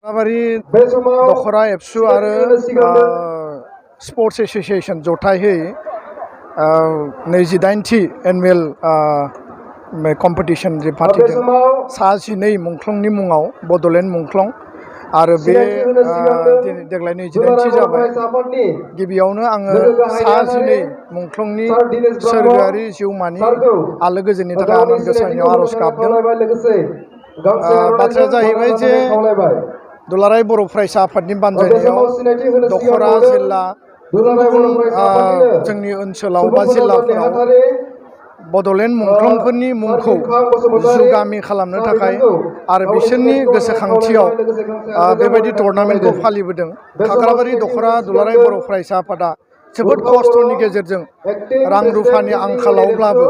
दखरा एबसु आरो sports association जथायै 28थि एनुवेल कम्पिटिशन जे फाथिदों सा 12 मुंख्लंनि मुङाव बड'लेण्ड मुंख्लं आरो बे देग्लाय 29थि जाबाय। गिबियावनो आङो सा 12 मुंख्लंनि सोरगोआरि जिउमानि आलो गोजोननि थाखाय आनान गसाइनियाव आर'ज गाबदों। बाथ्राया जाहैबाय जे दुलाराय बर' फरायसा आफादनि बानजायनायाव दखरा जिल्ला गुबुन गुबुन जोंनि ओनसोलाव बा जिल्लाफोराव बड'लेण्ड मुंख्लंफोरनि मुंखौ जुगामि खालामनो थाखाय आरो बिसोरनि गोसोखांथियाव बेबायदि टुर्नामेन्टखौ फालिबोदों। खाग्राबारि दखरा दुलाराय बर' फरायसा आफादा जोबोद खस्थ'नि गेजेरजों रां रुफानि आंखालावब्लाबो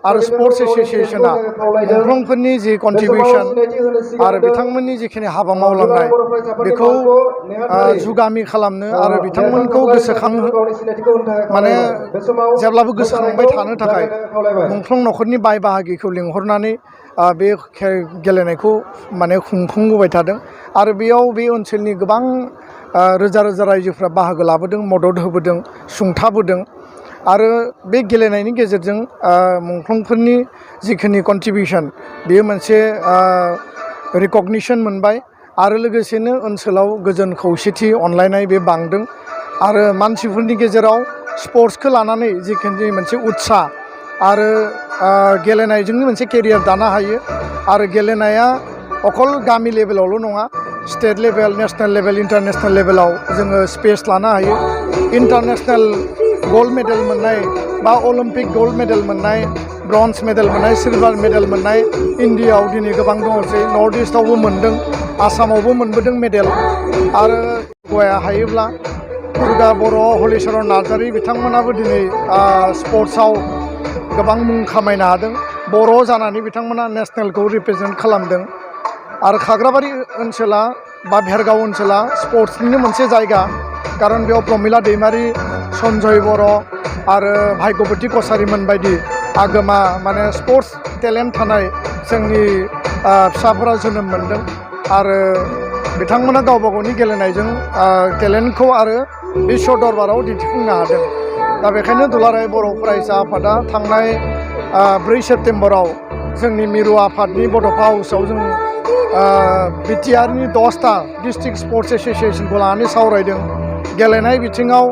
आरो स्पोर्ट्स एसोसिएशना मुंख्लंफोरनि जि कन्ट्रिबिउसन आरो बिथांमोननि जिखिनि हाबा मावलांनाय बेखौ जुगामि खालामनो आरो बिथांमोनखौ गोसोखां माने जेब्लाबो गोसोखांबाय थानो थाखाय मुंख्लं नखरनि बाय बाहागिखौ लिंहरनानै बे गेलेनायखौ माने खुंफुंबोबाय थादों आरो बेयाव बे ओनसोलनि गोबां रोजा रोजा रायजोफ्रा बाहागो लाबोदों, मदद होबोदों, सुंथाबोदों आरो बे गेलेनायनि गेजेरजों मुंख्लंफोरनि जिखिनि कन्ट्रिबिउसन बेयो मोनसे रिकगनिसन मोनबाय आरो लोगोसेनो ओनसोलाव गोजोन खौसेथि अनलायनाय बे बांदों आरो मानसिफोरनि गेजेराव स्पर्ट्सखौ लानानै जिखिनि मोनसे उत्साह आरो गेलेनायजोंनो मोनसे केरियार दानो हायो आरो गेलेनाया अकल गामि लेभेलावल' नङा, state level, national level, international लेभेलाव जोङो स्पेस लानो हायो। इन्टारनेशनेल गल्ड मेडेल मोननाय बा अलिम्पिक गल्ड मेडेल मोननाय, ब्रन्ज मेडेल मोननाय, सिलभार मेडेल मोननाय इन्डियाआव दिनै गोबां दङसै। नर्थ इस्टआवबो मोनदों, आसामावबो मोनबोदों मेडेल आरो गया हायोब्ला दुर्गा बर', हलिचरन नार्जारी बिथांमोनाबो दिनै स्पर्ट्सआव गोबां मुं खामायनो हादों। बर' जानानै बिथांमोना नेसनेलखौ रिप्रेजेन्ट खालामदों आरो खाग्राबारि ओनसोला बा भेरगाव ओनसोला स्पर्ट्सनिनो मोनसे जायगा, खारन बेयाव प्रमिला दैमारि, सन्जय बर' आरो भाग्यबती कसारीमोन बायदि आगोमा माने स्पर्ट्स टेलेन्ट थानाय जोंनि फिसाफोरा जोनोम मोनदों आरो बिथांमोना गावबा गावनि गेलेनायजों टेलेन्टखौ आरो बिश्व दरबाराव दिन्थिफुंनो हादों। दा बेखायनो दुलाराय बर' फरायसा आफादा थांनाय 4 सेप्तेम्बराव जोंनि मिरु आफादनि बड'फा हाउसआव जों बिटिआरनि 10टा डिस्ट्रिक्ट स्पर्ट्स एसोसिएशनखौ लानानै सावरायदों। गेलेनाय बिथिङाव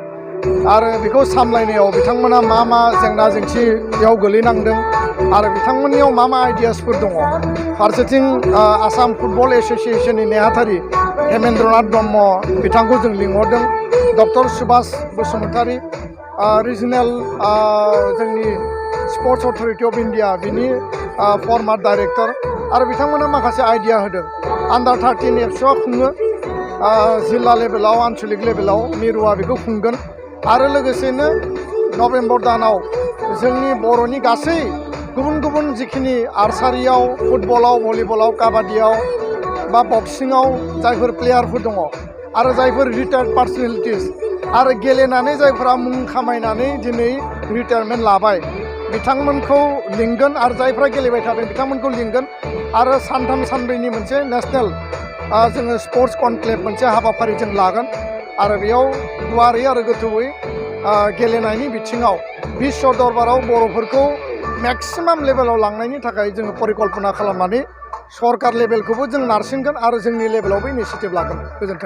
आरो बेखौ सामलायनायाव बिथांमोना मा मा जेंना जेंसियाव गोलैनांदों आरो बिथांमोननियाव मा मा आइडियासफोर दङ। फारसेथिं आसाम फुटबल एसोसिएशननि नेहाथारि हेमेन्द्रनाथ ब्रह्म बिथांखौ जों लिंहरदों, डक्टर सुभाष बसुमतारी रिजनेल जोंनि स्पर्ट्स अथरिटि अफ इन्डिया बिनि फर्मार डाइरेक्टर आरो बिथांमोना माखासे आइडिया होदों। आन्डार 13 एबसुआ खुङो जिल्ला लेभेलाव, आन्चलिक लेभेलाव मिरुआ बेखौ खुंगोन आरो लोगोसेनो नभेम्बर दानाव जोंनि बर'नि गासै गुबुन गुबुन जिखिनि आर्सारियाव, फुटबलाव, भलिबलाव, काबादियाव बा बक्सिङाव जायफोर प्लेयारफोर दङ आरो जायफोर रिटायार्ड पार्सनेलिटिस आरो गेलेनानै जायफोरा मुं खामायनानै दिनै रिटायारमेन्ट लाबाय बिथांमोनखौ लिंगोन आरो जायफ्रा गेलेबाय थादों बिथांमोनखौ लिंगोन आरो सानथाम सानब्रैनि मोनसे नेसनेल जोङो स्पर्ट्स कनक्लेभ मोनसे हाबाफारि जों लागोन आरो बेयाव गुवारै आरो गोथौयै गेलेनायनि बिथिङाव बिश्व दरबाराव बर'फोरखौ मेक्सिमाम लेभेलाव लांनायनि थाखाय जोङो परिकल्पना खालामनानै सरकार लेभेलखौबो जों नारसिनगोन आरो जोंनि लेभेलावबो इनिसियेटिभ लागोन। गोजोन्थों।